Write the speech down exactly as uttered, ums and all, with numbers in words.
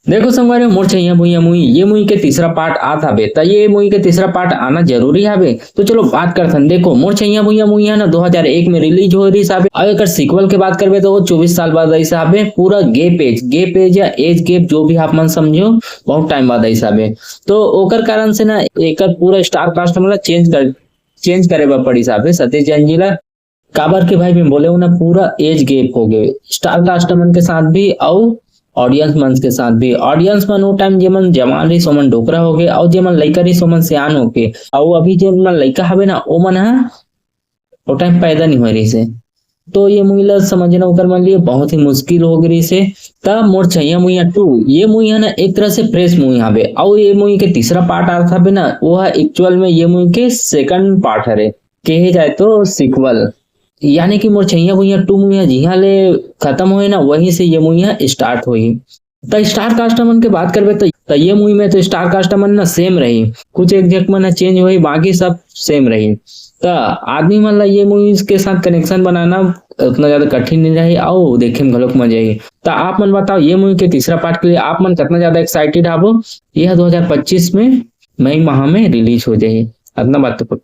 देखो संगवारी, मोर छैया भुइया मुई, ये मुई के तीसरा पार्ट आत हवे, त ये मुई के तीसरा पार्ट आना जरूरी हवे। तो चलो बात करथन। देखो, मोर छैया भुइया मुई है ना, दो हज़ार एक में रिलीज हो रही हवे। अब एकर सीक्वल के बात करबे तो वो चौबीस साल बाद ऐसा हवे, पूरा गैप एज, गैप एज या एज गैप जो भी आप मन समझो, बहुत टाइम बाद ऐसा हवे। तो ओकर कारण से ना एकर पूरा स्टार कास्ट मतलब चेंज कर चेंज करे बर पड़ी साहब सतीश जैन जी ला। काबर के भाई मैं बोले हूँ ना, पूरा एज गैप हो गए स्टार कास्ट मन के साथ भी और ऑडियंस मन के साथ भी। ऑडियंस मन वो टाइम जेमन जवान रही सोमन डोकरा हो गए और जेमन लइका रही सोमन सियान हो गए। और अभी जेमन लइका हवे ना, ओमन ह वो टाइम पैदा नहीं हो रही से। तो ये मूवी ला समझना ओकर मन लिए बहुत ही मुश्किल हो गई से। तब मोर छैया मुइया टू, ये मूवी है ना एक तरह से फ्रेश मूवी हवे। और ये मूवी के तीसरा पार्ट आ था ना, वो है एक्चुअल में ये मूवी के सेकंड पार्ट हरे, कहे जाए तो सीक्वल। यानी कि मोर छैया मुइया टू मूवी है जिहाँ ले खत्म होए ना, वहीं से ये मूवी है स्टार्ट हुई। तो स्टार कास्ट मन के बात करबे तो, तो ये मूवी में तो स्टार कास्ट मन ना सेम रही, कुछ एक झक मन चेंज हुई, बाकी सब सेम रही। तो आदमी मन ला ये मूवीज के साथ कनेक्शन बनाना उतना ज्यादा कठिन नहीं रही, आओ देखे में घलोक मजा आई। तो आप मन बताओ, ये मूवी के तीसरा पार्ट के लिए आप मन कितना ज्यादा एक्साइटेड हबो? यह दो हज़ार पच्चीस में मई माह में रिलीज हो जाए, इतना बात तो पक्का।